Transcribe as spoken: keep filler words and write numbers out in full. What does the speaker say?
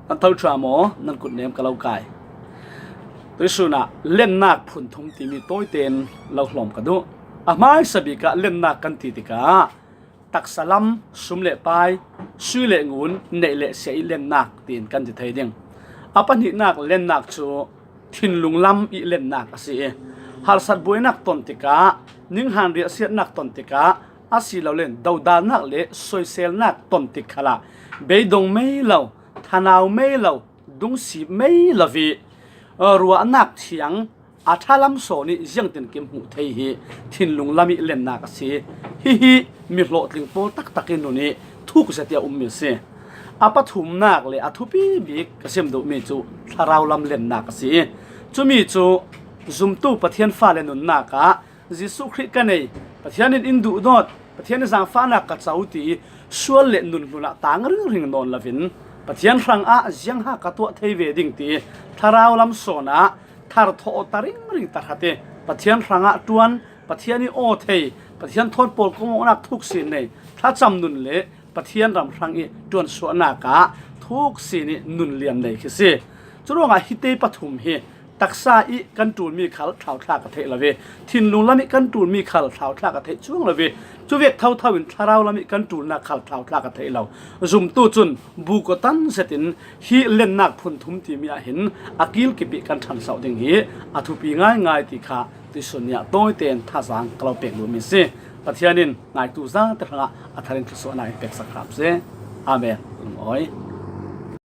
Nan tho ṭha maw, nan kut nem ka lo kai. Tuisunah lennak phun thum timi tawitein lo hlawm ka duh. A hmaisa bikah lennak kan ti tikah taksa lam, sum le pai, sui le ngun, neih le sia i lennak tiin kan ti thei ding. A pahnihnak lennak cu thinlung lam i lennak a si i, harsat buainak ton tikah, ninghan riahsiatnak ton tikah, asilole dodalnak le soiselnak ton tik khalah beidong mei lo, thanau mei lo, dungsip mei lo i, ruahnak thiang a ṭha lam sawn i ziangtin kim hmuh thei hi thinlung lam i lennak a si. Hihi mi hlawhtling pawl taktak i nun i thuk zet i a ummi a si. A pathumnak le a thupi bik ka sim duhmi cu thlarau lam lennak a si. Cumi cu zumtu Pathian fale nunnak ah Jesuh Khrih ka nei, Pathian in in duhdawt, Pathian i zaangfahnak ka co ti sual le nun hlun ah tang ringring nawn loin Pathian hrangah ziangha ka tuah thei ve ding ti thlarau lam sawn ah tharthawh ta ringring tahratin Pathian hrangah ṭuan, Pathian i aw thei, Pathian thawn pawl kong awknak thuk sin nei, thlacam nun le Pathian ram hrang i ṭuansuahnak ah thuk sin i nun lian nei khi si. Curuangah hite pathum hi taksa i kan ṭulmi khal thlauthla ka theih lo i, thinlung lam i kan ṭulmi khal thlauthla ka theih cuang lo i, cuvek thotho in thlarau lam i kan ṭulnak khal thlauthla ka theih lo. Zumtu cun bu kawtan zetin hi lennak phun thum timi ah hin a kilkip i kan ṭhanso ding hi a thupi ngaingai ti kha tuisun ni ah tawitein thazaang ka lo pek duhmi si. Pathian in ngaitu zate hrangah a tharin thluasuahnak in peksak hram seh. Amen. Lungawi.